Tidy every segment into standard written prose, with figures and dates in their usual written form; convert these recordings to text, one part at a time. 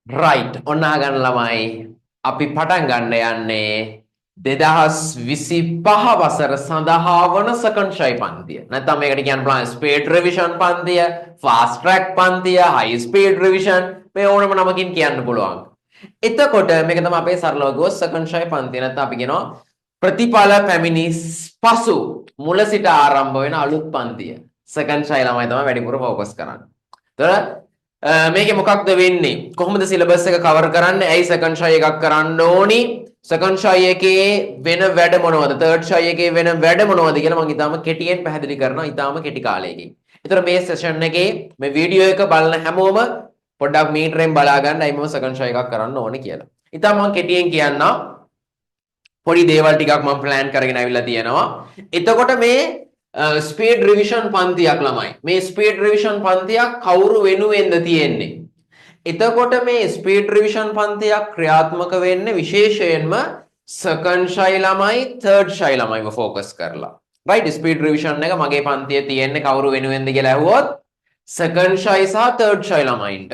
Right, ඔන්න අහගන්න ළමයි, අපි පටන් ගන්න යන්නේ 2025 වසර සඳහා වන සෙකන්ඩ් ෂයි පන්තිය. නැත්නම් මේකට කියන්න පුළුවන් ස්පීඩ් රිවිෂන් පන්තිය, ෆාස්ට් ට්‍රැක් පන්තිය, හයි ස්පීඩ් රිවිෂන්, මේ ඕනම නමකින් කියන්න පුළුවන්. එතකොට මේක තමයි අපේ සරලව කිව්වොත් සෙකන්ඩ් ෂයි පන්තිය. නැත්නම් අපි කියනවා ප්‍රතිඵල පැමිණි පසු මුල සිට ආරම්භ වෙන අලුත් පන්තිය. සෙකන්ඩ් ෂයි ළමයි තමයි වැඩිපුර ෆෝකස් කරන්නේ. එතකොට මේකේ මොකක්ද වෙන්නේ? කොහොමද සිලබස් එක කවර් කරන්නේ? ඇයි සෙකන්ඩ් ෂයි එකක් කරන්න ඕනි? සෙකන්ඩ් ෂයි එකේ වෙන වැඩ මොනවද? තර්ඩ් ෂයි එකේ වෙන වැඩ මොනවද කියලා මම ඉතාම කෙටියෙන් පැහැදිලි කරනවා, ඉතාම කෙටි කාලයකින්. ඒතර මේ සෙෂන් එකේ මේ වීඩියෝ එක බලන හැමෝම පොඩ්ඩක් මීටරෙන් බලා ගන්න ඇයි මම සෙකන්ඩ් ෂයි එකක් කරන්න ඕනේ කියලා. ඉතාම මම කෙටියෙන් කියන්නම්. පොඩි දේවල් ටිකක් මම ප්ලෑන් කරගෙන ඇවිල්ලා තියෙනවා. එතකොට මේ ස්පීඩ් රිවිෂන් පන්තියක් ළමයි. මේ ස්පීඩ් රිවිෂන් පන්තියක් කවුරු වෙනුවෙන්ද තියෙන්නේ? එතකොට මේ ස්පීඩ් රිවිෂන් පන්තියක් ක්‍රියාත්මක වෙන්නේ විශේෂයෙන්ම සෙකන්ඩ් ෂයි ළමයි, තර්ඩ් ෂයි ළමයිව ෆෝකස් කරලා. රයිට්, ස්පීඩ් රිවිෂන් එක මගේ පන්තියේ තියෙන්නේ කවුරු වෙනුවෙන්ද කියලා ඇහුවොත් සෙකන්ඩ් ෂයි සහ තර්ඩ් ෂයි ළමයින්ට.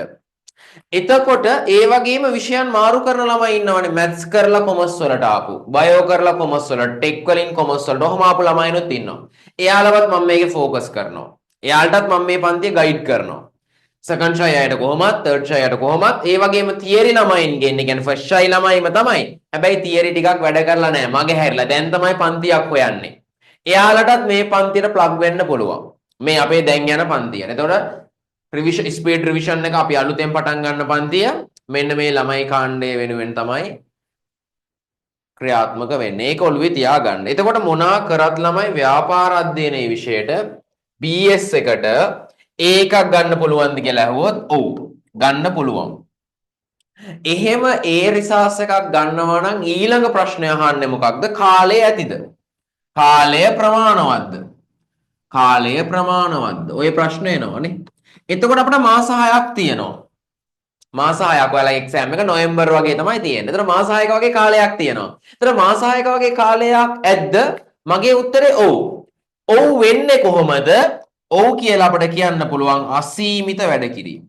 එතකොට ඒ වගේම විෂයන් මාරු කරන ළමයි ඉන්නවනේ. මැත්ස් කරලා කොමර්ස් වලට ආපු, බයෝ කරලා කොමර්ස් වලට, ටෙක් වලින් කොමර්ස් වලට ඔහොම ආපු ළමයිනුත් ඉන්නවා. එයාලවත් මම මේකේ ෆෝකස් කරනවා. එයාලටත් මම මේ පන්තිය ගයිඩ් කරනවා. සෙකන්ඩ් ෂයි අයට කොහොමත්, තර්ඩ් ෂයි අයට කොහොමත්, ඒ වගේම තියරි ළමයින්ගෙන්, ඒ කියන්නේ ෆස්ට් ෂයි ළමයිම තමයි. හැබැයි තියරි ටිකක් වැඩ කරලා නැහැ. මගේ හැරිලා. දැන් තමයි පන්තියක් හොයන්නේ. එයාලටත් මේ පන්තියට ප්ලග් වෙන්න පුළුවන්. මේ අපේ දැන් යන පන්තියට. එතකොට රිවිෂන්, ස්පීඩ් රිවිෂන් එක අපි අලුතෙන් පටන් ගන්න පන්තිය මෙන්න මේ ළමයි කාණ්ඩය වෙනුවෙන් තමයි ක්‍රියාත්මක වෙන්නේ. ඒක ඔළුවේ තියාගන්න. එතකොට මොනා කරත් ළමයි, ව්‍යාපාර අධ්‍යයනයේ විෂයට BS එකට A එකක් ගන්න පුළුවන්ද කියලා ඇහුවොත් ඔව්, ගන්න පුළුවන්. එහෙම ඒ රිසෝස් එකක් ගන්නවා නම් ඊළඟ ප්‍රශ්නය අහන්නේ මොකක්ද? කාලය ඇතිද? කාලය ප්‍රමාණවත්ද? කාලය ප්‍රමාණවත්ද? ඔය ප්‍රශ්න එනවනේ. එතකොට අපිට මාස 6ක් තියෙනවා. මාස 6ක්. ඔයාලගේ එක්සෑම් එක නොවැම්බර් වගේ තමයි තියෙන්නේ. එතකොට මාස 6ක වගේ කාලයක් තියෙනවා. එතකොට මාස 6ක වගේ කාලයක් ඇද්ද? මගේ උත්තරේ ඔව්. ඔව් වෙන්නේ කොහොමද? ඔව් කියලා අපිට කියන්න පුළුවන් අසීමිත වැඩ කිරීම.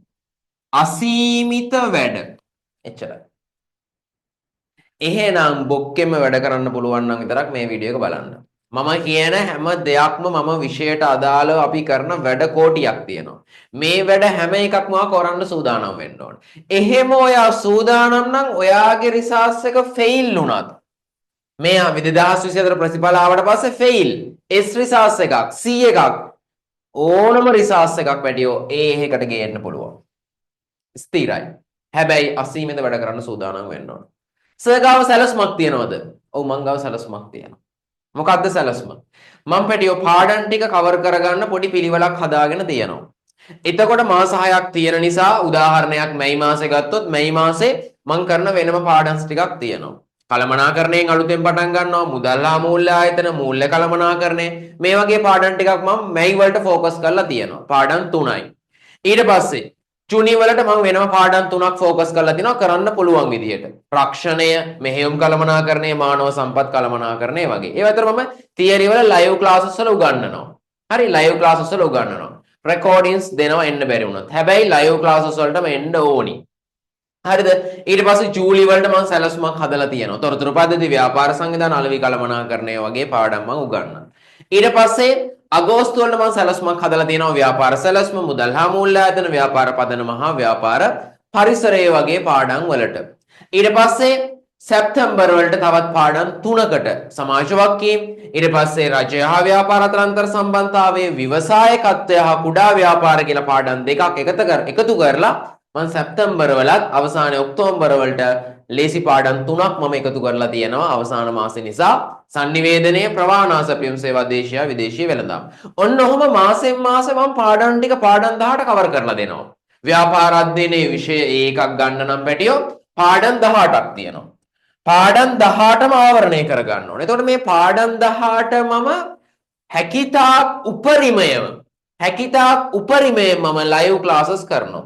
අසීමිත වැඩ. එච්චරයි. එහෙනම් බොක්කෙම වැඩ කරන්න පුළුවන් නම් විතරක් මේ වීඩියෝ එක බලන්න. මම කියන හැම දෙයක්ම මම විෂයට අදාළව අපි කරන වැඩ කෝටියක් තියෙනවා. මේ වැඩ හැම එකක්ම ඔයා කරන්න සූදානම් වෙන්න ඕන. එහෙම ඔයා සූදානම් නම් ඔයාගේ රිසර්ච් එක ෆෙයිල් වුණත්, මේ 2024 ප්‍රතිඵල ආවට පස්සේ ෆෙයිල්, S research එකක්, C එකක්, ඕනම රිසර්ච් එකක් වැඩියෝ A එකකට ගේන්න පුළුවන්. ස්ථිරයි. හැබැයි අසීමිත වැඩ කරන්න සූදානම් වෙන්න ඕන. සර් ගාව සැලසුමක් තියනවද? ඔව්, මං ගාව සැලසුමක් තියෙනවා. මොකක්ද සැලසුම? මං පැටියෝ පාඩම් ටික කවර් කරගන්න පොඩි පිළිවෙලක් හදාගෙන තියෙනවා. එතකොට මාස 6ක් තියෙන නිසා උදාහරණයක් මැයි මාසේ ගත්තොත් මැයි මාසේ මං කරන වෙනම පාඩම්ස් ටිකක් තියෙනවා. කළමනාකරණයෙන් අලුතෙන් පටන් ගන්නවා, මුදල් හා මූල්‍ය ආයතන, මූල්‍ය කළමනාකරණය, මේ වගේ පාඩම් ටිකක් මම මැයි වලට ෆෝකස් කරලා තියෙනවා. පාඩම් තුනයි. ඊට පස්සේ ජූනි වලට මම වෙනම පාඩම් තුනක් ෆෝකස් කරලා තිනවා කරන්න පුළුවන් විදිහට. රක්ෂණය, මෙහෙයුම් කළමනාකරණය, මානව සම්පත් කළමනාකරණය වගේ. ඒ අතර මම තියරි වල ලයිව් ක්ලාසස් වල උගන්වනවා. හරි, ලයිව් ක්ලාසස් වල උගන්වනවා. රෙකෝඩින්ග්ස් දෙනවා එන්න බැරි වුණොත්. හැබැයි ලයිව් ක්ලාසස් වලටම එන්න ඕනි. හරිද? ඊට පස්සේ ජූලි වලට මම සැලසුමක් හදලා තියෙනවා. තොරතුරු පද්ධති, ව්‍යාපාර සංවිධාන, අලෙවි කළමනාකරණය වගේ පාඩම් මම උගන්වනවා. ඊට පස්සේ අගෝස්තු වලට මම සැලසුමක් හදලා තියෙනවා. ව්‍යාපාර සැලසුම, මුදල් හා මූල්‍ය ආයතන, ව්‍යාපාර පදනම හා ව්‍යාපාර පරිසරය වගේ පාඩම් වලට. ඊට පස්සේ සැප්තැම්බර් වලට තවත් පාඩම් තුනකට, සමාජ වගකීම්, ඊට පස්සේ රජය හා ව්‍යාපාර අතර අන්තර් සම්බන්ධතාවය, ව්‍යවසායකත්වය හා කුඩා ව්‍යාපාර කියලා පාඩම් දෙකක් එකතු කරලා මම සැප්තැම්බර් වලත්, අවසානයේ ඔක්තෝබර් වලට ලේසි පාඩම් තුනක් මම එකතු කරලා තියෙනවා අවසාන මාසෙ නිසා, සන්නිවේදනය, ප්‍රවාහන සැපයුම් සේවා, දේශීය විදේශීය වෙළඳාම්. ඔන්න ඔහොම මාසෙන් මාසෙ මම පාඩම් ටික පාඩම් 18 කවර් කරලා දෙනවා. ව්‍යාපාර අධ්‍යයනයේ විෂය ඒකක් ගන්න නම් පැටියෝ පාඩම් 18ක් තියෙනවා. පාඩම් 18ම ආවරණය කරගන්න ඕනේ. එතකොට මේ පාඩම් 18 මම හැකිතාක් උපරිමය මම ලයිව් ක්ලාසස් කරනවා.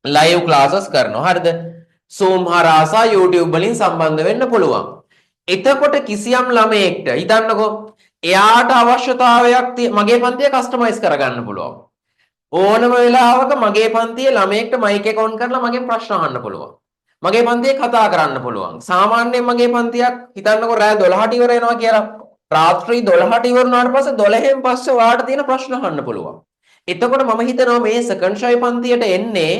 ලයිව් ක්ලාසස් කරනවා. හරිද? Zoom හරහා සහ YouTube වලින් සම්බන්ධ වෙන්න පුළුවන්. එතකොට කිසියම් ළමයෙක්ට හිතන්නකෝ එයාට අවශ්‍යතාවයක් මගේ පන්තිය කස්ටමයිස් කරගන්න පුළුවන්. ඕනම වෙලාවක මගේ පන්තියේ ළමයෙක්ට මයික් එක ඔන් කරලා මගෙන් ප්‍රශ්න අහන්න පුළුවන්. මගේ පන්තියේ කතා කරන්න පුළුවන්. සාමාන්‍යයෙන් මගේ පන්තියක් හිතන්නකෝ රෑ 12ට ඉවර වෙනවා කියලා. රාත්‍රී 12ට ඉවර වුණාට පස්සේ 12න් පස්සේ ඔයාට තියෙන ප්‍රශ්න අහන්න පුළුවන්. එතකොට මම හිතනවා මේ සෙකන්ඩ් ෂයි පන්තියට එන්නේ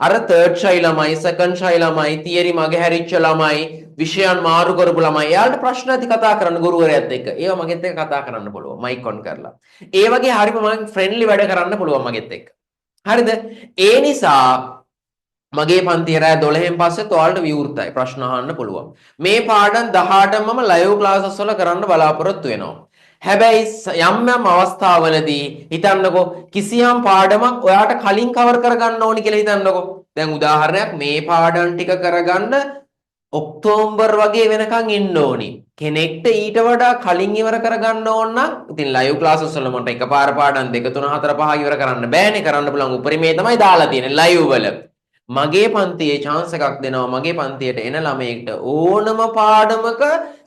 අර තර්ඩ් ෂයි ළමයි, සෙකන්ඩ් ෂයි ළමයි, තියරි මගහැරිච්ච ළමයි, විෂයන් මාරු කරපු ළමයි. එයාලට ප්‍රශ්න ඇති කතා කරන්න ගුරුවරයාත් එක්ක. ඒවා මගෙත් එක්ක කතා කරන්න පුළුවන් මයික් ඔන් කරලා. ඒ වගේ හරිම මං ෆ්‍රෙන්ඩ්ලි වැඩ කරන්න පුළුවන් මගෙත් එක්ක. හරිද? ඒ නිසා මගේ පන්තිය රෑ 12න් පස්සෙත් ඔයාලට විවෘතයි, ප්‍රශ්න අහන්න පුළුවන්. මේ පාඩම් 18ම මම ලයිව් ක්ලාසස් වල කරන්න බලාපොරොත්තු වෙනවා. හැබැයි යම් යම් අවස්ථාවලදී, හිතන්නකෝ කිසියම් පාඩමක් ඔයාට කලින් කවර් කරගන්න ඕනි කියලා හිතන්නකෝ. දැන් උදාහරණයක්, මේ පාඩම් ටික කරගන්න ඔක්තෝබර් වගේ වෙනකන් ඉන්න ඕනි. කෙනෙක්ට ඊට වඩා කලින් ඉවර කරගන්න ඕන නම්, ඉතින් ලයිව් ක්ලාසස් වල මට එකපාර පාඩම් 2 3 4 5 ඉවර කරන්න බෑනේ. කරන්න පුළුවන් උපරිමේ තමයි දාලා තියෙන්නේ ලයිව් වල. මගේ පන්තියේ චාන්ස් එකක් දෙනවා, මගේ පන්තියට එන ළමයෙක්ට ඕනම පාඩමක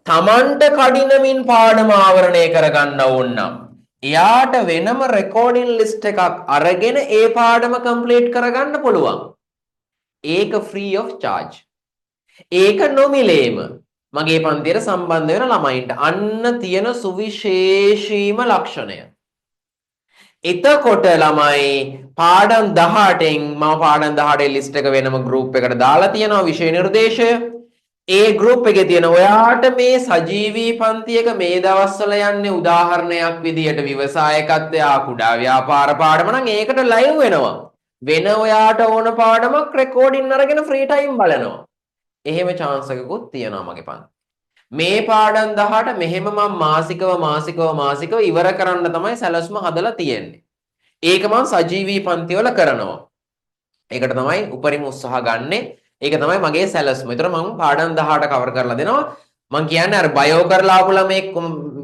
තමන්ට කඩිනමින් පාඩම ආවරණය කරගන්න ඕන නම්, එයාට වෙනම රෙකෝඩින් ලිස්ට් එකක් අරගෙන ඒ පාඩම කම්ප්ලීට් කරගන්න පුළුවන්. ඒක ෆ්‍රී ඔෆ් චාර්ජ්. ඒක නොමිලේම මගේ පන්තියට සම්බන්ධ වෙන ළමයින්ට. අන්න තියෙන සුවිශේෂීම ලක්ෂණය. එතකොට ළමයි, පාඩම් 18න් මම පාඩම් 18 ලිස්ට් එක වෙනම ගෲප් එකට දාලා තියෙනවා විෂය නිර්දේශය. ඒ ගෲප් එකේ තියෙන ඔයාට මේ සජීවී පන්තියක මේ දවස්වල යන්නේ උදාහරණයක් විදියට ව්‍යවසායකත්වය, කුඩා ව්‍යාපාර පාඩම නම් ඒකට ලයිව් වෙනවා. වෙන ඔයාට ඕන පාඩමක් රෙකෝඩින් අරගෙන ෆ්‍රී ටයිම් බලනවා. එහෙම චාන්ස් එකකුත් තියෙනවා මගේ පන්ති. මේ පාඩම් 18 මෙහෙම මම මාසිකව මාසිකව මාසිකව ඉවර කරන්න තමයි සැලැස්ම හදලා තියෙන්නේ. ඒක මම සජීවී පන්තිවල කරනවා. ඒකට තමයි උපරිම උත්සාහ ගන්නෙ. ඒක තමයි මගේ සැලැස්ම. ඒතර මම පාඩම් 18 කවර් කරලා දෙනවා. මං කියන්නේ අර බයෝ කරලා ආපු ළමෙක්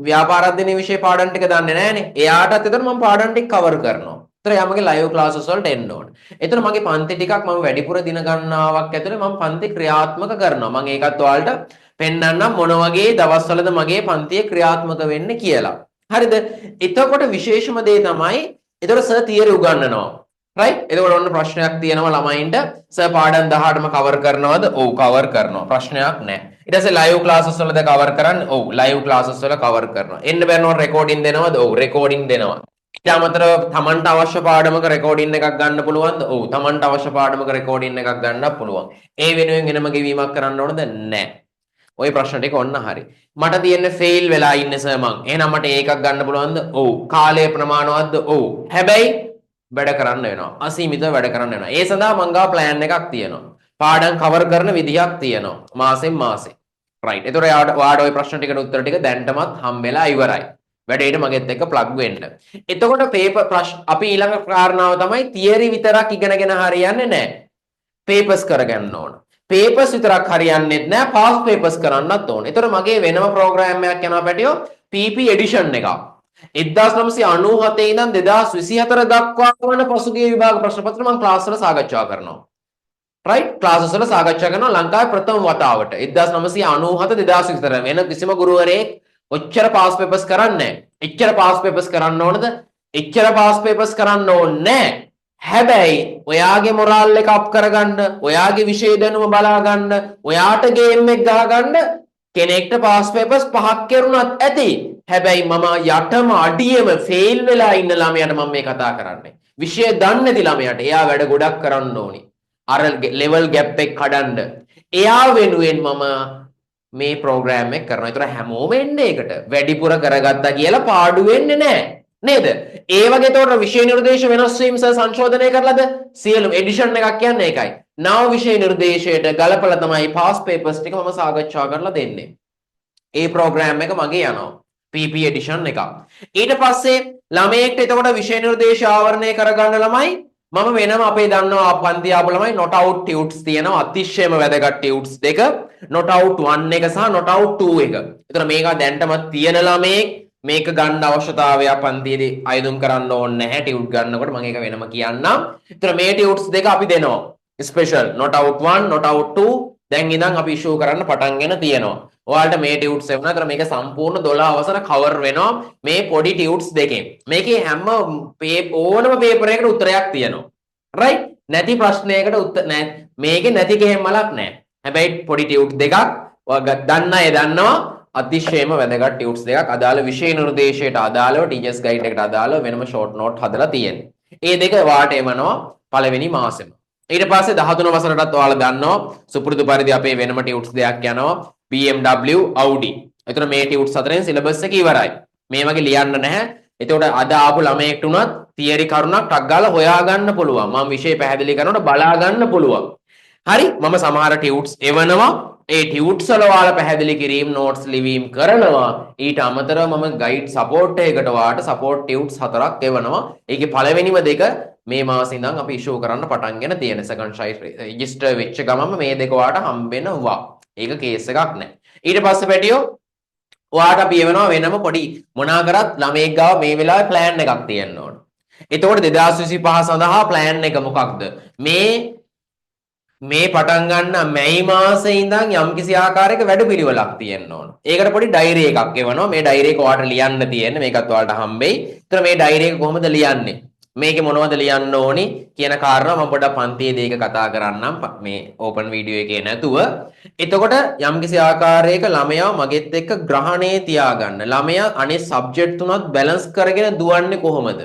ව්‍යාපාර අධ්‍යයන විෂය පාඩම් ටික දන්නේ නැහනේ. එයාටත් ඒතර මම පාඩම් ටික කවර් කරනවා. ඒතර එයා මගේ ලයිව් ක්ලාසස් වලට එන්න ඕන. ඒතර මගේ පන්ති ටිකක් මම වැඩිපුර දින ගණනාවක් ඇතුලේ මම පන්ති ක්‍රියාත්මක කරනවා. මම ඒකත් ඔයාලට පෙන්වන්නම් මොන වගේ දවස්වලද මගේ පන්තිය ක්‍රියාත්මක වෙන්නේ කියලා. හරිද? එතකොට විශේෂම දේ තමයි, එතකොට සර් තියරි උගන්වනවා. රයිට්? එතකොට ඔන්න ප්‍රශ්නයක් තියෙනවා ළමයින්ට. සර්, පාඩම් 18ම කවර් කරනවද? ඔව්, කවර් කරනවා. ප්‍රශ්නයක් නැහැ. ඊට පස්සේ ලයිව් ක්ලාසස් වලද කවර් කරන්නේ? ඔව්, ලයිව් ක්ලාසස් වල කවර් කරනවා. එන්න බැරි රෙකෝඩින් දෙනවද? ඔව්, රෙකෝඩින් දෙනවා. ඊට අමතරව තමන්ට අවශ්‍ය පාඩමක රෙකෝඩින් එකක් ගන්න පුළුවන්ද? ඔව්, තමන්ට අවශ්‍ය පාඩමක රෙකෝඩින් එකක් ගන්නත් පුළුවන්. ඒ වෙනුවෙන් වෙනම ගෙවීමක් කරන්න ඕනද? නැහැ. ඔය ප්‍රශ්න ටික ඔන්න හරි. මට තියෙන්නේ ෆේල් වෙලා ඉන්නේ සර් මං. එහෙනම් මට ඒකක් ගන්න පුළුවන්ද? ඔව්. කාලය ප්‍රමාණවත්ද? ඔව්. හැබැයි වැඩ කරන්න වෙනවා. අසීමිතව වැඩ කරන්න වෙනවා. ඒ සඳහා මං ගාව ප්ලෑන් එකක් තියෙනවා. පාඩම් කවර් කරන විදිහක් තියෙනවා. මාසෙන් මාසෙ. රයිට්. එතකොට ඔයාට ඔය ප්‍රශ්න ටිකට උත්තර ටික දැන්ටමත් හම්බෙලා ඉවරයි. වැඩේට මගෙත් එක්ක ප්ලග් වෙන්න. එතකොට පේපර් ප්‍රශ්න, අපි ඊළඟ කාරණාව තමයි තියරි විතරක් ඉගෙනගෙන හරියන්නේ නැහැ. පේපර්ස් කරගන්න ඕන. පේපර්ස් විතරක් හරියන්නේත් නෑ, පාස් පේපර්ස් කරන්නත් ඕන. ඒතර මගේ වෙනම ප්‍රෝග්‍රෑම් එකක් යනවා පැටියෝ, PP edition එකක්. 1997 ඉඳන් 2024 දක්වා වන පසුගිය විභාග ප්‍රශ්න පත්‍ර මම ක්ලාස් වල සාකච්ඡා කරනවා. රයිට්, ක්ලාසස් වල සාකච්ඡා කරනවා ලංකාවේ ප්‍රථම වතාවට 1997 2024. වෙන කිසිම ගුරුවරයෙක් ඔච්චර පාස් පේපර්ස් කරන්නේ නැහැ. එච්චර පාස් පේපර්ස් කරන්න ඕනද? එච්චර පාස් පේපර්ස් කරන්න ඕනේ නැහැ. හැබැයි ඔයාගේ මොරාල් එක අප් කරගන්න, ඔයාගේ විෂය දැනුම බලා ගන්න, ඔයාට ගේම් එක ගහගන්න කෙනෙක්ට පාස් පේපර්ස් පහක් කෙරුණත් ඇති. හැබැයි මම යටම අඩියම ෆේල් වෙලා ඉන්න ළමයාට මම මේ කතා කරන්නේ. විෂය දන්නේ නැති ළමයාට එයා වැඩ ගොඩක් කරන්න ඕනි. අර ලෙවල් ගැප් එක කඩන්න. එයා වෙනුවෙන් මම මේ ප්‍රෝග්‍රෑම් එක කරනවා. ඒතර හැමෝම එන්නේ ඒකට. වැඩිපුර කරගත්තා කියලා පාඩු වෙන්නේ නැහැ. නේද? ඒ වගේ එතකොට විෂය නිර්දේශ වෙනස් වීම සහ සංශෝධනය කරලාද? සියලුම එඩිෂන් එකක් කියන්නේ ඒකයි. නව විෂය නිර්දේශයට ගලපලා තමයි පාස් පේපර්ස් ටික මම සාකච්ඡා කරලා දෙන්නේ. ඒ ප්‍රෝග්‍රෑම් එක මගේ යනවා. PP edition එකක්. ඊට පස්සේ ළමයෙක්ට එතකොට විෂය නිර්දේශ ආවරණය කරගන්න ළමයි, මම වෙනම අපේ දන්නවා පන්ති ආපු ළමයි not out tutes තියෙනවා, අතිශයම වැදගත් ටියුට්ස් දෙක, not out 1 එක සහ not out 2 එක. ඒතර මේක දැන්ටමත් තියෙන ළමයෙක් මේක ගන්න අවශ්‍යතාවයක් පන්තියේදී අයදුම් කරන්න ඕනේ නැහැ ටියුට් ගන්නකොට. මම ඒක වෙනම කියන්නම්. ඒතර මේ ටියුට්ස් දෙක අපි දෙනවා. Special not out 1, not out 2 දැන් ඉඳන් අපි ඉෂුව කරන්න පටන්ගෙන තියෙනවා. ඔයාලට මේ ටියුට්ස් එවනවා. ඒතර මේක සම්පූර්ණ 12 වසර කවර් වෙනවා මේ පොඩි ටියුට්ස් දෙකෙන්. මේකේ හැම ඕනම පේපර් එකකට උත්තරයක් තියෙනවා. රයිට්? නැති ප්‍රශ්නයකට උත්තර නෑ. මේකේ නැති කෙහෙල් මලක් නෑ. හැබැයි පොඩි ටියුට් දෙකක් ඔයා දන්න අය දන්නවා, අතිශයම වැදගත් ටියුට්ස් දෙකක් අදාළ විෂය නිර්දේශයට අදාළව, ටීචර්ස් ගයිඩ් එකට අදාළව වෙනම ෂෝට් නෝට් හදලා තියෙන්නේ. ඒ දෙක ඔයාට එවනවා පළවෙනි මාසෙම. ඊට පස්සේ 13 වසරටත් ඔයාලා දන්නවා සුපුරුදු පරිදි අපේ වෙනම ටියුට්ස් දෙකක් යනවා, BMW, Audi. එතකොට මේ ටියුට්ස් හතරෙන් සිලබස් එක ඉවරයි. මේ වගේ ලියන්න නැහැ. එතකොට අද ආපු ළමයෙක්ට උනත් තියරි කරුණක් ටක් ගාලා හොයා ගන්න පුළුවන්. මම විෂය පැහැදිලි කරනකොට බලා ගන්න පුළුවන්. හරි, මම සමහර ටියුට්ස් එවනවා. ඒ ටියුට්ස් වල ඔයාලා පැහැදිලි කිරීම, නෝට්ස් ලිවීම කරනවා. ඊට අමතරව මම ගයිඩ් සපෝට් එකකට ඔයාලට සපෝට් ටියුට්ස් හතරක් එවනවා. ඒකේ පළවෙනිම දෙක මේ මාසෙ ඉඳන් අපි ඉෂුව කරන්න පටන් ගෙන තියෙන. සෙකන්ඩ් ෂයි රෙජිස්ටර් වෙච්ච ගමන්ම මේ දෙක ඔයාලට හම්බෙනවා. ඒක කේස් එකක් නෑ. ඊට පස්සේ පැටියෝ, ඔයාට අපි එවනවා වෙනම පොඩි, මොනා කරත් ළමයෙක් ගාව මේ වෙලාවේ ප්ලෑන් එකක් තියෙන්න ඕන. එතකොට 2025 සඳහා ප්ලෑන් එක මොකක්ද? මේ මේ පටන් ගන්න මැයි මාසේ ඉඳන් යම්කිසි ආකාරයක වැඩපිළිවෙලක් තියෙන්න ඕන. ඒකට පොඩි ඩයරි එකක් එවනවා. මේ ඩයරි එක ඔයාලට ලියන්න තියෙන්නේ. මේකත් ඔයාලට හම්බෙයි. ඒතර මේ ඩයරි එක කොහොමද ලියන්නේ? මේකේ මොනවද ලියන්න ඕනි කියන කාරණා මම පොඩ්ඩක් පන්තියේදී ඒක කතා කරන්නම් මේ ඕපන් වීඩියෝ එකේ නැතුව. එතකොට යම්කිසි ආකාරයක ළමයා මගෙත් එක්ක ග්‍රහණේ තියාගන්න. ළමයා අනිත් සබ්ජෙක්ට් තුනත් බැලන්ස් කරගෙන දුවන්නේ කොහොමද?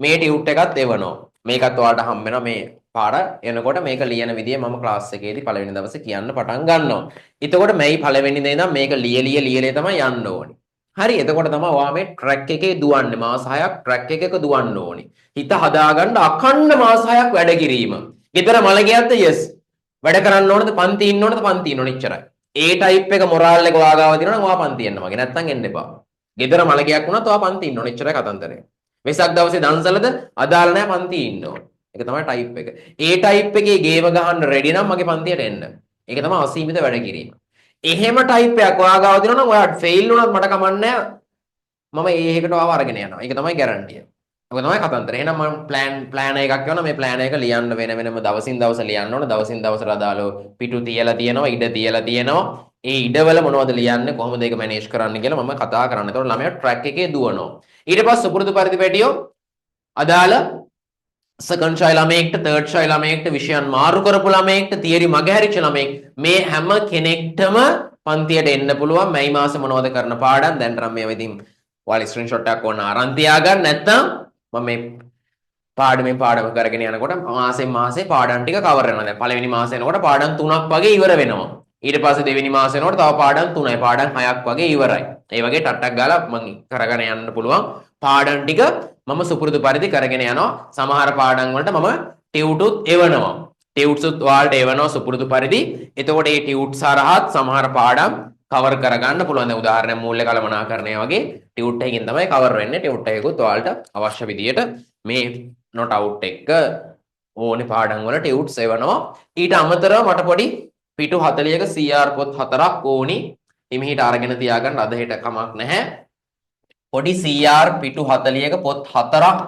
මේ ටියුට් එකත් එවනවා. මේකත් ඔයාලට හම්බ වෙනවා. මේ පාර එනකොට මේක ලියන විදිය මම ක්ලාස් එකේදී පළවෙනි දවසේ කියන්න පටන් ගන්නවා. එතකොට මැයි පළවෙනි දේ ඉඳන් මේක ලිය ලිය ලිය ලිය තමයි යන්න ඕනි. හරි, එතකොට තමයි ඔයා මේ ට්‍රැක් එකේ දුවන්නේ. මාස 6ක් ට්‍රැක් එකක දුවන්න ඕනි. හිත හදාගන්න අඛණ්ඩ මාස 6ක් වැඩ කිරීම. ගෙදර මල ගියද්ද? යස්. වැඩ කරන්න ඕනද? පන්ති ඉන්න ඕනද? පන්ති ඉන්න ඕන, එච්චරයි. ඒ ටයිප් එක මොරාල් එක ඔයා ගාව තියෙනවා නම් ඔයා පන්ති එන්න මගේ. නැත්තම් එන්න එපා. ගෙදර මල ගියක් වුණත් ඔයා පන්ති ඉන්න ඕන. එච්චරයි කතන්දරය. වෙසක් දවසේ දන්සලද? අදාළ නැහැ, පන්ති ඉන්න ඕන. ඒක තමයි ටයිප් එක. ඒ ටයිප් එකේ ගේම ගහන්න රෙඩි නම් මගේ පන්තියට එන්න. ඒක තමයි අසීමිත වැඩ කිරීම. එහෙම ටයිප් එකක් ඔයා ගාව තියෙනවා නම් ඔයා ෆෙයිල් වුණත් මට කමක් නැහැ. මම ඒ එකකට ඔයාව අරගෙන යනවා. ඒක තමයි ගැරන්ටිය. ඔක තමයි කතන්දර. එහෙනම් මම ප්ලෑන් ප්ලෑන් එකක් යවනවා. මේ ප්ලෑන් එක ලියන්න වෙන වෙනම දවසින් දවස ලියන්න ඕන. දවසින් දවසට අදාළව පිටු තියලා තියෙනවා, ඉඩ තියලා තියෙනවා. ඒ ඉඩවල මොනවද ලියන්නේ, කොහොමද ඒක මැනේජ් කරන්න කියලා මම කතා කරන්න. එතකොට ළමයා ට්‍රැක් එකේ දුවනවා. ඊට පස්සේ සුපුරුදු පරිදි පැටියෝ, අදාළ සෙකන්ඩ් ෂයි ළමයෙක්ට, තර්ඩ් ෂයි ළමයෙක්ට, විෂයන් මාරු කරපු ළමයෙක්ට, තියරි මගහැරිච්ච ළමයෙක්, මේ හැම කෙනෙක්ටම පන්තියට එන්න පුළුවන්. මැයි මාසේ මොනවද කරන පාඩම් දැන් නම් මේවා ඉතින් ඔයාලා ස්ක්‍රීන්ෂොට් එකක් ඕන අරන් තියාගන්න. නැත්නම් මම මේ පාඩමෙන් පාඩම කරගෙන යනකොට මාසෙන් මාසේ පාඩම් ටික කවර් වෙනවා. දැන් පළවෙනි මාසේ එනකොට පාඩම් තුනක් වගේ ඉවර වෙනවා. ඊට පස්සේ දෙවෙනි මාසේ එනකොට තව පාඩම් තුනයි, පාඩම් හයක් වගේ ඉවරයි. ඒ වගේ ටක් ටක් ගාලා මං කරගෙන යන්න පුළුවන්. පාඩම් ටික මම සුපුරුදු පරිදි කරගෙන යනවා. සමහර පාඩම් වලට මම ටියුටුත් එවනවා. ටියුට්සුත් ඔයාලට එවනවා සුපුරුදු පරිදි. එතකොට මේ ටියුට්ස් හරහාත් සමහර පාඩම් කවර් කරගන්න පුළුවන්. දැන් උදාහරණයක් මූල්‍ය කළමනාකරණය වගේ ටියුට් එකකින් තමයි කවර් වෙන්නේ. ටියුට් එකකුත් ඔයාලට අවශ්‍ය විදියට මේ නොට් අවුට් එක ඕනේ පාඩම් වල ටියුට්ස් එවනවා. ඊට අමතරව මට පොඩි පිටු 40ක CR පොත් හතරක් ඕනි. හිමිහිට අරගෙන තියාගන්න, අද හෙට කමක් නැහැ. පොඩි CR පිටු 40ක පොත් හතරක්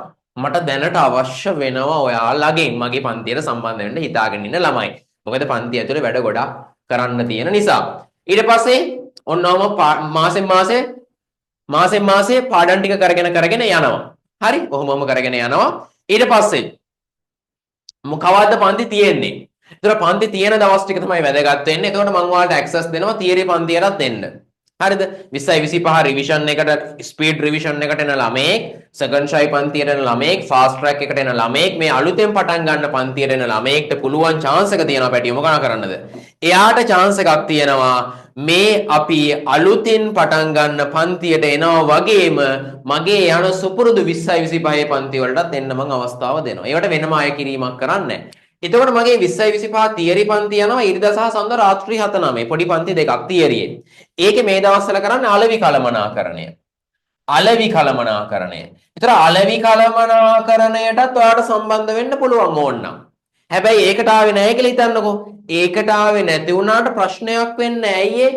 මට දැනට අවශ්‍ය වෙනවා ඔයාලගෙන්, මගේ පන්තියට සම්බන්ධ වෙන්න හිතාගෙන ඉන්න ළමයි. මොකද පන්ති ඇතුලේ වැඩ ගොඩක් කරන්න තියෙන නිසා. ඊට පස්සේ ඔන්න ඔහම මාසෙන් මාසේ මාසෙන් මාසේ පාඩම් ටික කරගෙන කරගෙන යනවා. හරි? ඔහොම ඔහොම කරගෙන යනවා. ඊට පස්සේ කවද්ද පන්ති තියෙන්නේ? ඒතර පන්ති තියෙන දවස් ටික තමයි වැදගත් වෙන්නේ. එතකොට මම ඔයාලට ඇක්සස් දෙනවා තියරි පන්තියටත් එන්න. හරිද? 20යි 25 රිවිෂන් එකට, ස්පීඩ් රිවිෂන් එකට එන ළමයෙක්, සෙකන්ඩ් ෂයි පන්තියට එන ළමයෙක්, ෆාස්ට් ට්‍රැක් එකට එන ළමයෙක්, මේ අලුතෙන් පටන් ගන්න පන්තියට එන ළමයෙක්ට පුළුවන් චාන්ස් එක තියෙනවා පැටියෝ, මොකනා කරන්නද? එයාට චාන්ස් එකක් තියෙනවා මේ අපි අලුතෙන් පටන් ගන්න පන්තියට එනවා වගේම මගේ යන සුපුරුදු 20යි 25 පන්ති වලටත් එන්න මං අවස්ථාව දෙනවා. ඒවට වෙනම අය කිරීමක් කරන්නේ නැහැ. එතකොට මගේ 20යි 25 තියරි පන්ති යනවා ඉරිදා සහ සඳුදා රාත්‍රී 7 9, පොඩි පන්ති දෙකක් තියරියේ. ඒකේ මේ දවස්වල කරන්නේ අලෙවි කළමනාකරණය. අලෙවි කළමනාකරණය. ඒතර අලෙවි කළමනාකරණයටත් ඔයාලට සම්බන්ධ වෙන්න පුළුවන් ඕනනම්. හැබැයි ඒකට ආවේ නැහැ කියලා හිතන්නකෝ. ඒකට ආවේ නැති වුණාට ප්‍රශ්නයක් වෙන්නේ ඇයි ඒ?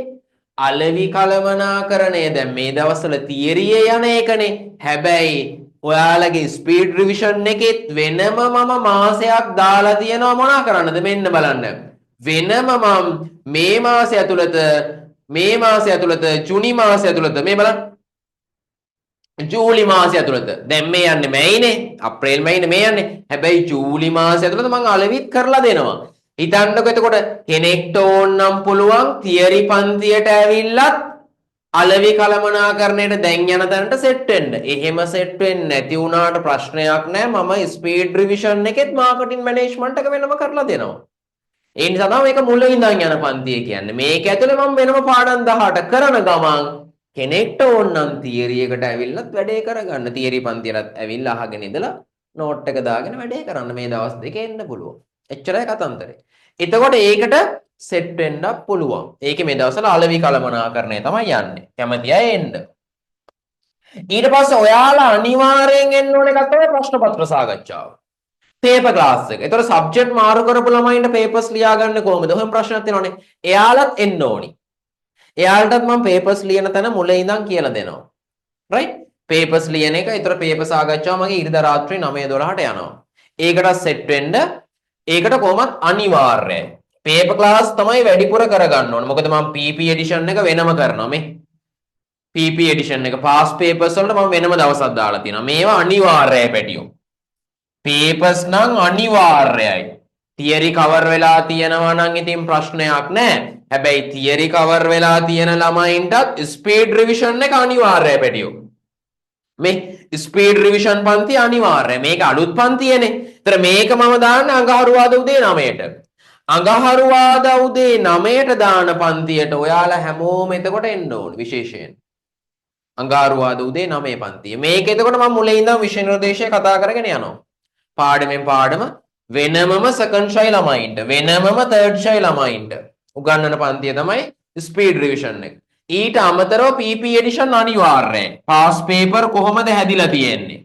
අලෙවි කළමනාකරණය දැන් මේ දවස්වල තියරියේ යන එකනේ. හැබැයි ඔයාලගේ ස්පීඩ් රිවිෂන් එකෙත් වෙනම මම මාසයක් දාලා තියෙනවා. මොනා කරන්නද? මෙන්න බලන්න. වෙනම මම මේ මාසය ඇතුළත මේ මාසය ඇතුළත, ජුනි මාසය ඇතුළත, මේ බලන්න. ජූලි මාසය ඇතුළත. දැන් මේ යන්නේ මැයිනේ. අප්‍රේල් මැයිනේ මේ යන්නේ. හැබැයි ජූලි මාසය ඇතුළත මං අලෙවිත් කරලා දෙනවා. හිතන්නකෝ, එතකොට කෙනෙක්ට ඕන නම් පුළුවන් තියරි පන්තියට ඇවිල්ලත් අලෙවි කළමනාකරණයට දැන් යන තැනට සෙට් වෙන්න. එහෙම සෙට් වෙන්නේ නැති වුණාට ප්‍රශ්නයක් නෑ. මම ස්පීඩ් රිවිෂන් එකෙත් මාකටිං මැනේජ්මන්ට් එක වෙනම කරලා දෙනවා. ඒ නිසා තමයි මේක මුල ඉඳන් යන පන්තිය කියන්නේ. මේක ඇතුලේ මම වෙනම පාඩම් 18 කරන ගමන් කෙනෙක්ට ඕන නම් තියරි එකට ඇවිල්ලත් වැඩේ කරගන්න. තියරි පන්තියටත් ඇවිල්ලා අහගෙන ඉඳලා නෝට් එක දාගෙන වැඩේ කරන්න මේ දවස් දෙකේ එන්න පුළුවන්. එච්චරයි කතන්දරේ. එතකොට ඒකට සෙට් වෙන්නත් පුළුවන්. ඒකේ මේ දවස්වල අලෙවි කළමනාකරණය තමයි යන්නේ. කැමති අය එන්න. ඊට පස්සේ ඔයාලා අනිවාර්යෙන් එන්න ඕන එකක් තමයි ප්‍රශ්න පත්‍ර සාකච්ඡාව. පේපර් ක්ලාස් එක. ඒතකොට සබ්ජෙක්ට් මාරු කරපු ළමයින්ට පේපර්ස් ලියාගන්න කොහොමද? ඔහෙම ප්‍රශ්නයක් තියෙනවනේ. එයාලත් එන්න ඕනි. එයාලටත් මම පේපර්ස් ලියන තැන මුල ඉඳන් කියලා දෙනවා. රයිට්? පේපර්ස් ලියන එක. ඒතර පේපර් සාකච්ඡාව මගේ ඉරිදා රාත්‍රී 9 12ට යනවා. ඒකටත් සෙට් වෙන්න, ඒකට කොහොමත් අනිවාර්යයි. පේපර් ක්ලාස් තමයි වැඩිපුර කරගන්න ඕන. මොකද මම PP edition එක වෙනම කරනවා මේ. PP edition එක පාස් පේපර්ස් වලට මම වෙනම දවසක් දාලා තියෙනවා. මේවා අනිවාර්යයි පැටියෝ. පේපර්ස් නම් අනිවාර්යයි. තියරි කවර් වෙලා තියෙනවා නම් ඉතින් ප්‍රශ්නයක් නෑ. හැබැයි තියරි කවර් වෙලා තියෙන ළමයින්ටත් ස්පීඩ් රිවිෂන් එක අනිවාර්යයි පැටියෝ. මේ ස්පීඩ් රිවිෂන් පන්ති අනිවාර්යයි. මේක අලුත් පන්තියනේ. ඒතර මේක මම දාන්නේ අඟහරුවාදා උදේ 9ට. අඟහරුවාදා උදේ 9ට දාන පන්තියට ඔයාලා හැමෝම එතකොට එන්න ඕන විශේෂයෙන්. අඟහරුවාදා උදේ 9 පන්තිය. මේක එතකොට මම මුලින් ඉඳන් විෂය නිර්දේශය කතා කරගෙන යනවා. පාඩමෙන් පාඩම වෙනමම සෙකන්ඩ් ෂයි ළමයින්ට, වෙනමම තර්ඩ් ෂයි ළමයින්ට උගන්වන පන්තිය තමයි ස්පීඩ් රිවිෂන් එක. ඊට අමතරව PP edition අනිවාර්යයි. පාස් පේපර් කොහොමද හැදිලා තියෙන්නේ?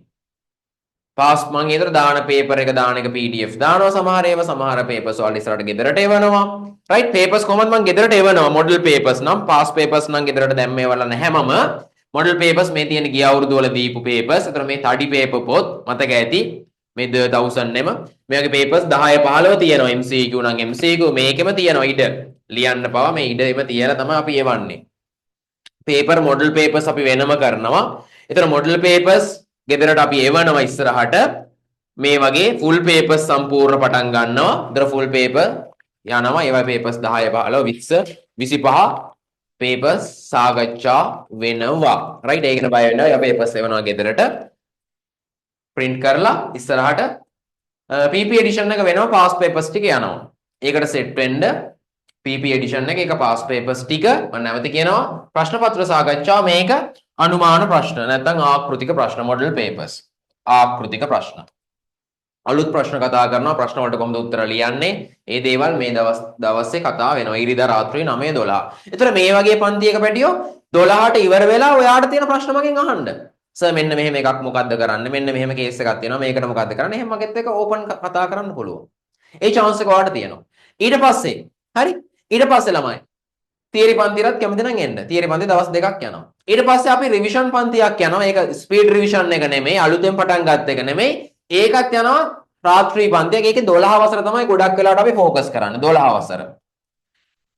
පාස් මං ඒතර දාන පේපර් එක දාන එක PDF දානවා. සමහර ඒවා, සමහර පේපර්ස් වල ඉස්සරහට ගෙදරට එවනවා. රයිට්, පේපර්ස් කොහොමද මං ගෙදරට එවනවා. මොඩල් පේපර්ස් නම්, පාස් පේපර්ස් නම් ගෙදරට දැම්ම ඒවල නැහැ මම. මොඩල් පේපර්ස් මේ තියෙන ගිය අවුරුදු වල දීපු පේපර්ස්. ඒතර මේ තඩි පේපර් පොත් මතක ඇති, මේ 1000 එම මේ වගේ පේපර්ස් 10 15 තියෙනවා. MCQ නම් MCQ මේකෙම තියෙනවා. ඉඩ ලියන්න පවා මේ ඉඩ එම තියලා තමයි අපි එවන්නේ. පේපර්, මොඩල් පේපර්ස් අපි වෙනම කරනවා. ඒතර මොඩල් පේපර්ස් ගෙදරට අපි එවනවා. ඉස්සරහට මේ වගේ ෆුල් පේපර්ස් සම්පූර්ණ පටන් ගන්නවා. ඒතර ෆුල් පේපර් යනවා. ඒවයි පේපර්ස් 10 15 20 25 පේපර්ස් සාකච්ඡා වෙනවා. රයිට්, ඒකට බය වෙන්න එපා. පේපර්ස් එවනවා ගෙදරට ප්‍රින්ට් කරලා. ඉස්සරහට PP edition එක වෙනවා, පාස් පේපර්ස් ටික යනවා. ඒකට සෙට් වෙන්න PP edition එක, ඒක පාස් පේපර්ස් ටික. මම නැවත කියනවා, ප්‍රශ්න පත්‍ර සාකච්ඡා, මේක අනුමාන ප්‍රශ්න නැත්නම් ආකෘතික ප්‍රශ්න, මොඩල් පේපර්ස්, ආකෘතික ප්‍රශ්න, අලුත් ප්‍රශ්න කතා කරනවා. ප්‍රශ්න වලට කොහොමද උත්තර ලියන්නේ, ඒ දේවල් මේ දවස් දවසේ කතා වෙනවා ඉරිදා රාත්‍රී 9 12. ඒතර මේ වගේ පන්තියක පැටියෝ 12ට ඉවර වෙලා ඔයාට තියෙන ප්‍රශ්න මගෙන් අහන්න. සර්, මෙන්න මෙහෙම එකක් මොකද්ද කරන්නේ? මෙන්න මෙහෙම කේස් එකක් තියෙනවා, මේකට මොකද්ද කරන්නේ? එහෙම මගෙත් එක්ක ඕපන් කතා කරන්න පුළුවන්. ඒ චාන්ස් එක ඔයාට තියෙනවා. ඊට පස්සේ හරි, ඊට පස්සේ ළමයි තියරි පන්තියටත් කැමති නම් එන්න. තියරි පන්ති දවස් දෙකක් යනවා. ඊට පස්සේ අපි රිවිෂන් පන්තියක් යනවා. ඒක ස්පීඩ් රිවිෂන් එක නෙමෙයි, අලුතෙන් පටන් ගත්ත එක නෙමෙයි. ඒකත් යනවා රාත්‍රී පන්තියක්. ඒකේ 12 වසර තමයි ගොඩක් වෙලාවට අපි ෆෝකස් කරන්නේ, 12 වසර.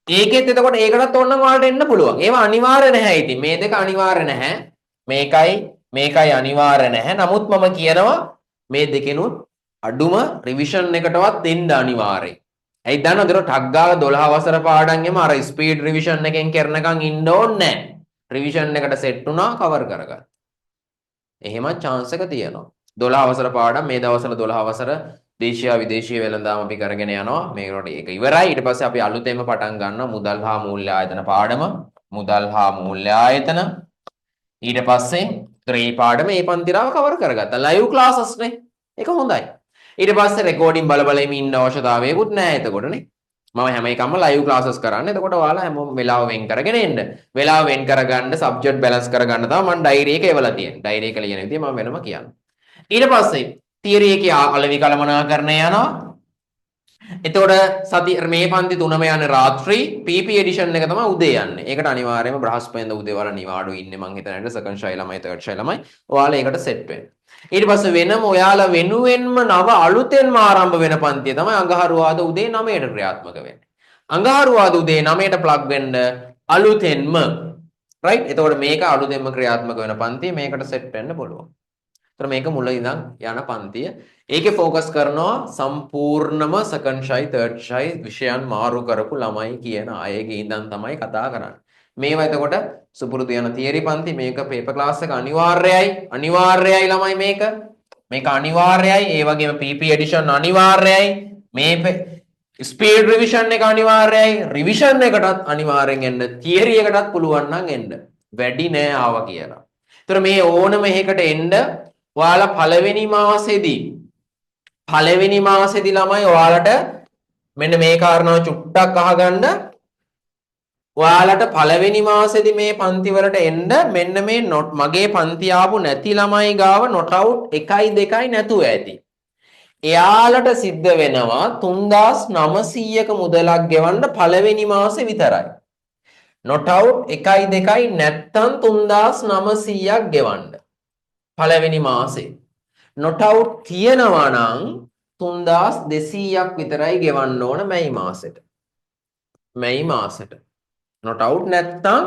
ඒකෙත් එතකොට ඒකටත් ඕනනම් ඔයාලට එන්න පුළුවන්. ඒවා අනිවාර්ය නැහැ ඉතින්. මේ දෙක අනිවාර්ය නැහැ. මේකයි මේකයි අනිවාර්ය නැහැ. නමුත් මම කියනවා මේ දෙකෙනුත් අඩුම රිවිෂන් එකටවත් එන්න අනිවාර්යයි. ඇයි දන්නවද? ඒක ටක් ගාලා 12 වසර පාඩම් එම අර ස්පීඩ් රිවිෂන් එකෙන් කරනකන් ඉන්න ඕනේ නැහැ. රිවිෂන් එකට සෙට් වුණා, කවර් කරගන්න. එහෙමත් චාන්ස් එක තියෙනවා. 12 වසර පාඩම් මේ දවස්වල 12 වසර දේශීය විදේශීය වෙළඳාම අපි කරගෙන යනවා. මේකට ඒක ඉවරයි. ඊට පස්සේ අපි අලුතෙන්ම පටන් ගන්නවා මුදල් හා මූල්‍ය ආයතන පාඩම. මුදල් හා මූල්‍ය ආයතන. ඊට පස්සේ ඒ පාඩම මේ පන්තිරාව කවර් කරගත්තා. ලයිව් ක්ලාසස් නේ. ඒක හොඳයි. ඊට පස්සේ රෙකෝඩින් බල බල ඉන්න අවශ්‍යතාවයකුත් නෑ එතකොට නේ. මම හැම එකම ලයිව් ක්ලාසස් කරන්නේ. එතකොට ඔයාලා හැමෝම වෙලාව වෙන් කරගෙන එන්න. වෙලාව වෙන් කරගන්න, සබ්ජෙක්ට් බැලන්ස් කරගන්න තමයි මම ඩයරි එක එවලා තියෙන්නේ. ඩයරි එක ලියන විදිය මම වෙනම කියන්නම්. ඊට පස්සේ තියරි එකේ අලෙවි කළමනාකරණය යනවා. එතකොට සති මේ පන්ති තුනම යන්නේ රාත්‍රී. PP edition එක තමයි උදේ යන්නේ. ඒකට අනිවාර්යයෙන්ම බ්‍රහස්පතින්දා උදේ වල නිවාඩු ඉන්නේ මං හිතන විදිහට සෙකන්ඩ් ෂයි ළමයි, තර්ඩ් ෂයි ළමයි. ඔයාලා ඒකට සෙට් වෙන්න. ඊට පස්සේ වෙනම ඔයාලා වෙනුවෙන්ම නව අලුතෙන්ම ආරම්භ වෙන පන්තිය තමයි අඟහරුවාදා උදේ 9ට ක්‍රියාත්මක වෙන්නේ. අඟහරුවාදා උදේ 9ට ප්ලග් වෙන්න. අලුතෙන්ම. රයිට්, එතකොට මේක අලුතෙන්ම ක්‍රියාත්මක වෙන පන්තිය, මේකට සෙට් වෙන්න පුළුවන්. එතකොට මේක මුල ඉඳන් යන පන්තිය. ඒකේ ෆෝකස් කරනවා සම්පූර්ණම සෙකන්ඩ් ෂයි, තර්ඩ් ෂයි විෂයන් මාරු කරපු ළමයි කියන අයගේ ඉඳන් තමයි කතා කරන්නේ. මේවා එතකොට සුපුරුදු යන තියරි පන්ති. මේක පේපර් ක්ලාස් එක අනිවාර්යයි. අනිවාර්යයි ළමයි මේක. මේක අනිවාර්යයි. ඒ වගේම PP edition අනිවාර්යයි. මේ ස්පීඩ් රිවිෂන් එක අනිවාර්යයි. රිවිෂන් එකටත් අනිවාර්යෙන් එන්න. තියරි එකටත් පුළුවන් නම් එන්න. වැඩි නෑ ආවා කියලා. ඒතර මේ ඕනම එකකට එන්න ඔයාලා පළවෙනි මාසෙදි ළමයි, ඔයාලට මෙන්න මේ කාරණාව චුට්ටක් අහගන්න. ඔයාලට පළවෙනි මාසෙදි මේ පන්ති වලට එන්න මෙන්න මේ නොට් මගේ පන්ති ආපු නැති ළමයි ගාව නොට් අවුට් 1යි 2යි නැතුව ඇති. එයාලට සිද්ධ වෙනවා 3900ක මුදලක් ගෙවන්න පළවෙනි මාසේ විතරයි. නොට් අවුට් 1යි 2යි නැත්තම් 3900ක් ගෙවන්න. පළවෙනි මාසේ. නොට් අවුට් තියෙනවා නම් 3200ක් විතරයි ගෙවන්න ඕන මැයි මාසෙට. මැයි මාසෙට. නොට් අවුට් නැත්තම්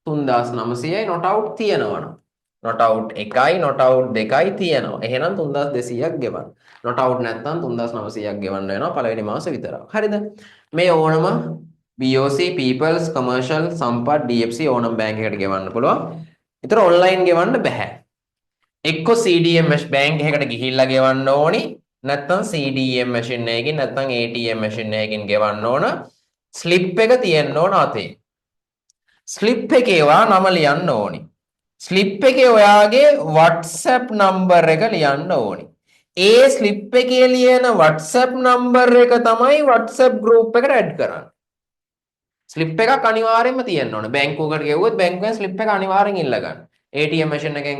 3900යි, නොට් අවුට් තියෙනවා නම්. නොට් අවුට් 1යි නොට් අවුට් 2යි තියෙනවා. එහෙනම් 3200ක් ගෙවන්න. නොට් අවුට් නැත්තම් 3900ක් ගෙවන්න වෙනවා පළවෙනි මාසෙ විතරක්. හරිද? මේ ඕනම BOC, People's, Commercial, Sampath, DFC ඕනම බැංක් එකකට ගෙවන්න පුළුවන්. ඒතර ඔන්ලයින් ගෙවන්න බැහැ. එක්කො CDM bank එකකට ගිහිල්ලා ගෙවන්න ඕනි, නැත්නම් CDM machine එකකින් නැත්නම් ATM machine එකකින් ගෙවන්න ඕන. ස්ලිප් එක තියෙන්න ඕන අතේ. ස්ලිප් එකේ ඔයා නම ලියන්න ඕනි. ස්ලිප් එකේ ඔයාගේ WhatsApp number එක ලියන්න ඕනි. ඒ ස්ලිප් එකේ ලියන WhatsApp number එක තමයි WhatsApp group එකට ඇඩ් කරන්නේ. ස්ලිප් එකක් අනිවාර්යයෙන්ම තියෙන්න ඕන. බැංකුවකට ගෙව්වොත් බැංකුවෙන් ස්ලිප් එක අනිවාර්යෙන් ඉල්ල ගන්න. ATM machine එකෙන්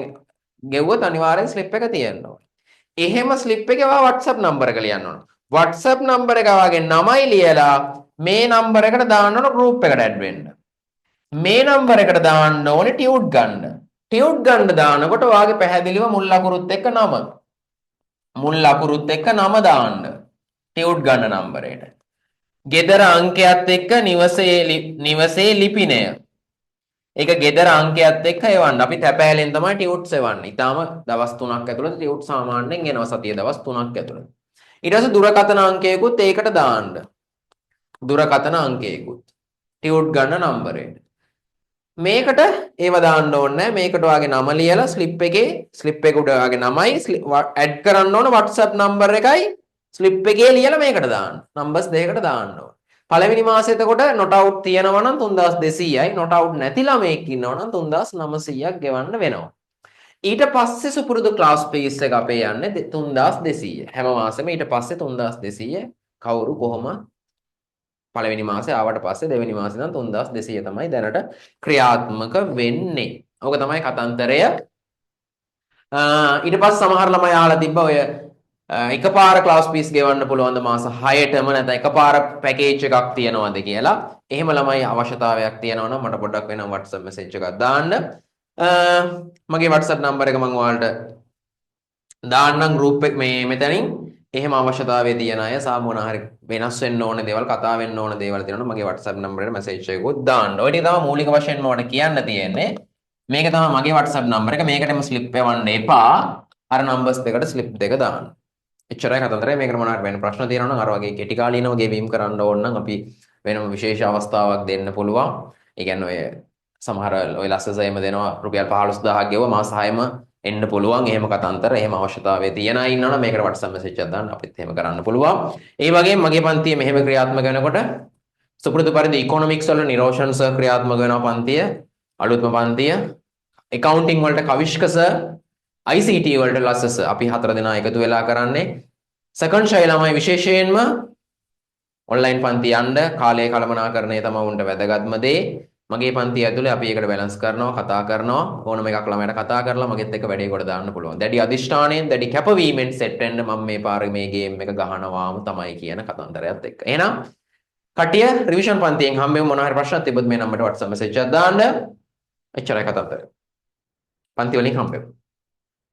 ගෙව්වොත් අනිවාර්යෙන් ස්ලිප් එක තියෙන්න ඕන. එහෙම ස්ලිප් එකේ ඔයා WhatsApp number එක ලියන්න ඕන. WhatsApp number එක වගේ නමයි ලියලා මේ නම්බර් එකට දාන්න ඕන ගෲප් එකට ඇඩ් වෙන්න. මේ නම්බර් එකට දාන්න ඕනේ ටියුට් ගන්න. ටියුට් ගන්න දානකොට ඔයාගේ පැහැදිලිව මුල් අකුරුත් එක්ක නම. මුල් අකුරුත් එක්ක නම දාන්න. ටියුට් ගන්න නම්බරේට. ගෙදර අංකයත් එක්ක නිවසේ ලිපිනය. ඒක ගෙදර අංකයත් එක්ක එවන්න. අපි තැපෑලෙන් තමයි ටියුට්ස් එවන්නේ. ඊටාම දවස් 3ක් ඇතුළත ටියුට් සාමාන්‍යයෙන් එනවා, සතිය දවස් 3ක් ඇතුළත. ඊට පස්සේ දුරකථන අංකයකුත් ඒකට දාන්න. දුරකථන අංකයකුත් ටියුට් ගන්න නම්බරේට. මේකට ඒව දාන්න ඕනේ නැහැ. මේකට ඔයාගේ නම ලියලා ස්ලිප් එකේ, ස්ලිප් එක උඩ ඔයාගේ නමයි ඇඩ් කරන්න ඕන WhatsApp number එකයි ස්ලිප් එකේ ලියලා මේකට දාන්න. නම්බර්ස් දෙකකට දාන්න ඕන. පළවෙනි මාසෙ එතකොට නොට් අවුට් තියෙනවා නම් 3200යි, නොට් අවුට් නැති ළමයෙක් ඉන්නවා නම් 3900ක් ගෙවන්න වෙනවා. ඊට පස්සේ සුපුරුදු ක්ලාස් ෆීස් එක අපේ යන්නේ 3200. හැම මාසෙම ඊට පස්සේ 3200. කවුරු කොහොම පළවෙනි මාසේ ආවට පස්සේ දෙවෙනි මාසේ නම් 3200 තමයි දැනට ක්‍රියාත්මක වෙන්නේ. ඕක තමයි කතන්දරය. ඊට පස්සේ සමහර ළමයි අහලා තිබ්බා ඔය එකපාර ක්ලාස් ෆීස් ගෙවන්න පුළුවන්ද මාස 6ටම, නැත්නම් එකපාර පැකේජ් එකක් තියනවද කියලා. එහෙම ළමයි අවශ්‍යතාවයක් තියෙනවා නම් මට පොඩ්ඩක් වෙනම WhatsApp message එකක් දාන්න. මගේ WhatsApp number එක මම ඔයාලට දාන්නම් ගෲප් එක මේ මෙතනින්. එහෙම අවශ්‍යතාවය තියෙන අය සහ මොන හරි වෙනස් වෙන්න ඕන දේවල්, කතා වෙන්න ඕන දේවල් තියෙනවා නම් මගේ WhatsApp number එකට මැසේජ් එකකුත් දාන්න. ඔය ටික තමයි මූලික වශයෙන්ම මට කියන්න තියෙන්නේ. මේක තමයි මගේ WhatsApp number එක. මේකටම ස්ලිප් එවන්න එපා. අර නම්බර්ස් දෙකට ස්ලිප් දෙක දාන්න. එච්චරයි කතන්දරය. මේකට මොනවා හරි වෙන ප්‍රශ්න තියෙනවා නම්, අර වගේ කෙටි කාලීනව ගෙවීම් කරන්න ඕන නම් අපි වෙනම විශේෂ අවස්ථාවක් දෙන්න පුළුවන්. ඒ කියන්නේ ඔය සමහර ඔය ලස්සසෙම දෙනවා, රුපියල් 15,000ක් ගෙවුව මාස 6ම එන්න පුළුවන්. එහෙම කතන්දර, එහෙම අවශ්‍යතාවය තියෙන අය ඉන්නවනම් මේකට WhatsApp message එකක් දාන්න, අපිත් එහෙම කරන්න පුළුවන්. ඒ වගේම මගේ පන්තිය මෙහෙම ක්‍රියාත්මක වෙනකොට සුපුරුදු පරිදි ඉකොනොමික්ස් වල නිරෝෂන් සර් ක්‍රියාත්මක වෙනවා පන්තිය, අලුත්ම පන්තිය. ඇකවුන්ටිං වලට කවිෂ්ක සර්, ICT වලට ලස්ස සර්, අපි හතර දෙනා එකතු වෙලා කරන්නේ. සෙකන්ඩ් ෂයි ළමයි විශේෂයෙන්ම ඔන්ලයින් පන්ති යන්න, කාලය කළමනාකරණය තමයි උන්ට වැදගත්ම දේ. මගේ පන්තිය ඇතුලේ අපි ඒකට බැලන්ස් කරනවා, කතා කරනවා. ඕනම එකක් ළමයට කතා කරලා මගෙත් එක්ක වැඩේ කොට දාන්න පුළුවන්. දැඩි අදිෂ්ඨානයෙන්, දැඩි කැපවීමෙන් සෙට් වෙන්න, මම මේ පාර මේ ගේම් එක ගහනවාම තමයි කියන කතන්දරයත් එක්ක. එහෙනම් කට්ටිය රිවිෂන් පන්තියෙන් හම්බෙමු. මොන හරි ප්‍රශ්නක් තිබ්බොත් මේ නම්බරට WhatsApp message එකක් දාන්න. එච්චරයි කතන්දරය. පන්ති වලින් හම්බෙමු.